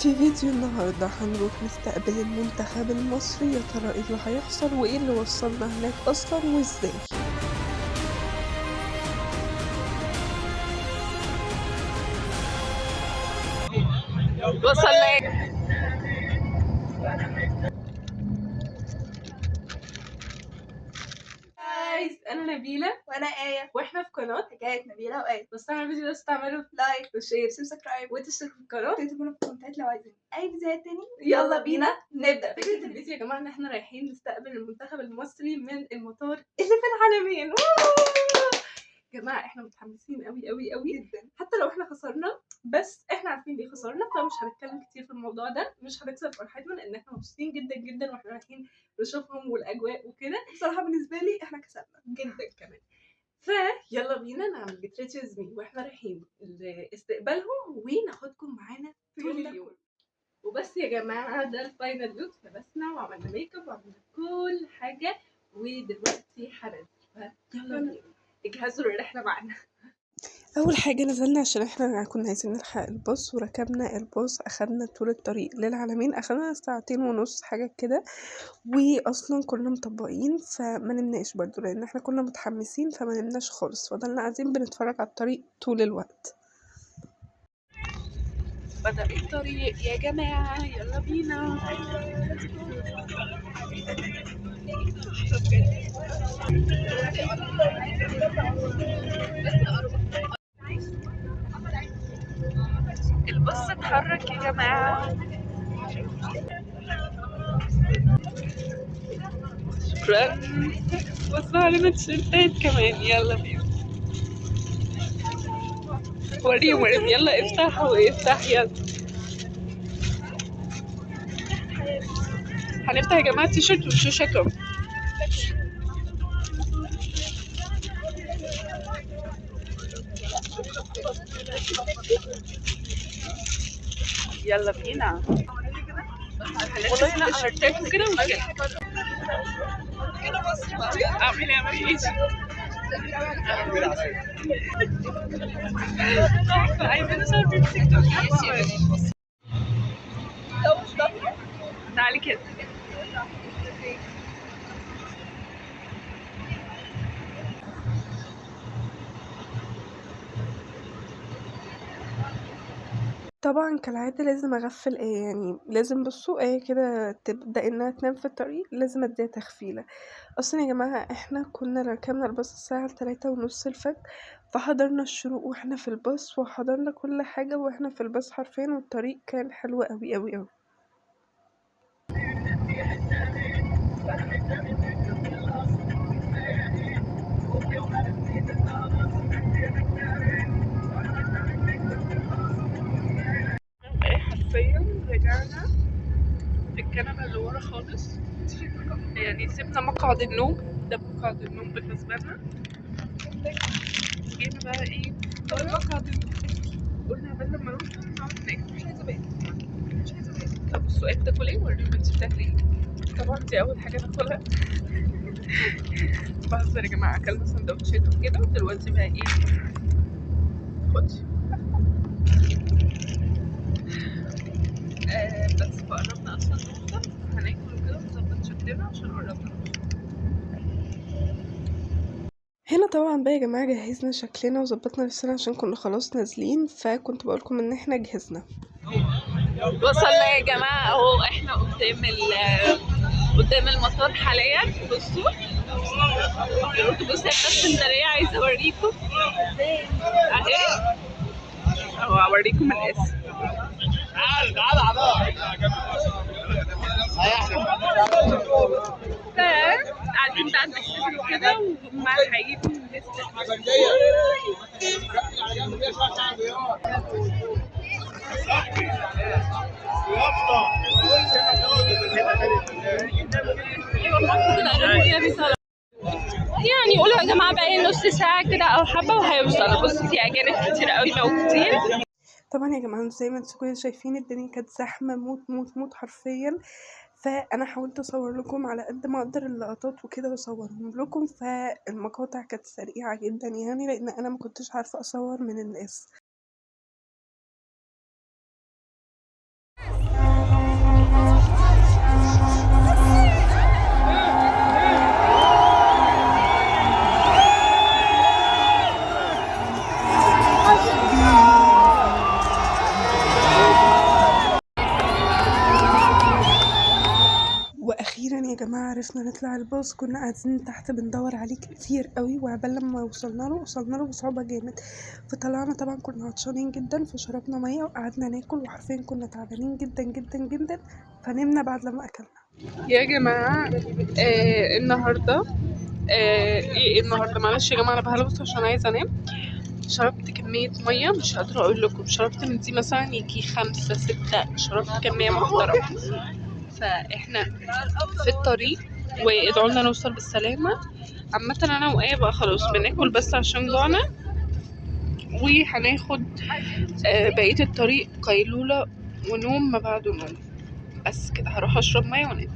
في فيديو النهاردة هنروح نستقبل المنتخب المصري. يا ترى ايه اللي هيحصل وايه اللي وصلنا هناك اصلا وازاي؟ وصلنا. guys، انا نبيلة. وانا آية. واحنا في قناة حكاية نبيلة وآية. بس على الفيديو ده تعملوا like و share subscribe وتشتركوا في القناة وتكتبوا في الكومنتات لو عايزين اي فيديوهات تاني. يلا بينا نبدا. فكرة الفيديو يا جماعة ان احنا رايحين نستقبل المنتخب المصري من المطار اللي في العلمين. يا جماعة احنا متحمسين قوي قوي قوي جدا، حتى لو احنا خسرنا، بس احنا عارفين ليه خسرنا، فمش هنتكلم كتير في الموضوع ده، مش هنكسر فرحتنا لان احنا مبسوطين جدا جدا واحنا رايحين نشوفهم والاجواء وكده. بصراحة بالنسبة لي احنا كسبنا جدا كمان. فيلا بينا نعمل get ready with me واحنا رايحين لاستقبالهم وناخدكم معانا طول اليوم. وبس يا جماعة ده ال final look، لبسنا وعملنا ميك اب وعملنا كل حاجة ودلوقتي هننزل، فيلا بينا اجهزوا للرحلة معانا. اول حاجة نزلنا عشان احنا كنا عايزين نلحق الباص، وركبنا الباص، اخدنا طول الطريق للعلمين، اخدنا 2.5 ساعة حاجة كده، واصلا كنا مطبقين فما نمناش برضو لان احنا كنا متحمسين فما نمناش خالص، فضلنا قاعدين بنتفرج على الطريق طول الوقت. بدأ الطريق يا جماعة، يلا بينا. الباص اتحرك يا جماعة. شكرا. وصلوا علينا تيشيرتات كمان، يلا بينا. وريهم وريهم، يلا افتحوا افتح، يلا هنفتح يا جماعة التيشيرت ونشوف شكلهم. يلا بينا. والله لا هرتاحوا كده وكده. اعملي اعملي ايه؟ تحفة، عايزين نصور بيه في تيك توك. تعالي كده. طبعا كالعادة لازم اغفل ايه، يعني لازم بصوا ايه كده تبدأ انها تنام في الطريق، لازم اديها تغفيلة. اصلا يا جماعة احنا كنا ركبنا الباص الساعة 3:30 الفجر، فحضرنا الشروق واحنا في الباص، وحضرنا كل حاجة واحنا في الباص حرفيا، والطريق كان حلو قوي قوي قوي. حرفيا رجعنا في الكنبة اللي ورا خالص، يعني سيبنا مقعد النوم ده، مقعد النوم بالنسبة لنا. جينا بقى ايه مقعد النوم، قلنا بدل ما نوصل نقعد ناكل. مش عايزة باكل، مش عايزة باكل. طب السؤال بتاكل ايه؟ وريهم انت بتاكلي ايه. طبعا دي أول حاجة ناكلها. بهزر يا جماعة، أكلنا سندوتشات وكده، ودلوقتي بقى ايه، خدي. بس فقربنا اصلا نوصل، هناكل وكده ونظبط شكلنا عشان قربنا نوصل. هنا طبعا بقى يا جماعة جهزنا شكلنا وظبطنا نفسنا عشان كنا خلاص نازلين، فكنت بقولكم ان احنا جهزنا. وصلنا يا جماعة اهو، احنا قدام المطار حاليا. بصوا الاتوبيس بتاع اسكندرية، عايزة اوريكم اهي، اهو اوريكم الاسم. قاعدين بقى نحتفل كده ومع هيجوا نستقبل. يعني قولوا يا جماعة بقى نص ساعة كده أو حبة وهيوصلوا. بصوا في أجانب كتير قوي موجودين. طبعا يا جماعة زي ما انتوا كده شايفين الدنيا كانت زحمة موت موت موت حرفيا، فأنا حاولت أصور لكم على قد ما أقدر اللقطات وكده وأصورهم لكم، فالمقاطع كانت سريعة جدا يعني لأن أنا ما كنتش عارفة أصور من الناس. جماعة عرفنا نطلع الباص، كنا قاعدين تحت بندور عليه كتير قوي، وعبال لما وصلنا له وصلنا له بصعوبة جامد. فطلعنا طبعا كنا عطشانين جدا، فشربنا مية وقعدنا ناكل، وحرفيا كنا تعبانين جدا جدا جدا، فنمنا بعد لما اكلنا. يا جماعة النهاردة ايه النهاردة، معلش يا جماعة انا بهلوس عشان عايزة انام. شربت كمية مية مش قادرة اقول لكم، شربت من دي مثلا يجي 5 6، شربت كمية محترمة. فاحنا في الطريق وادعوا لنا نوصل بالسلامة. عامة انا وآية بقى خلاص بناكل بس عشان جوعنا، وهناخد بقية الطريق قيلولة ونوم ما بعده نوم. بس كده هروح اشرب مية وانام.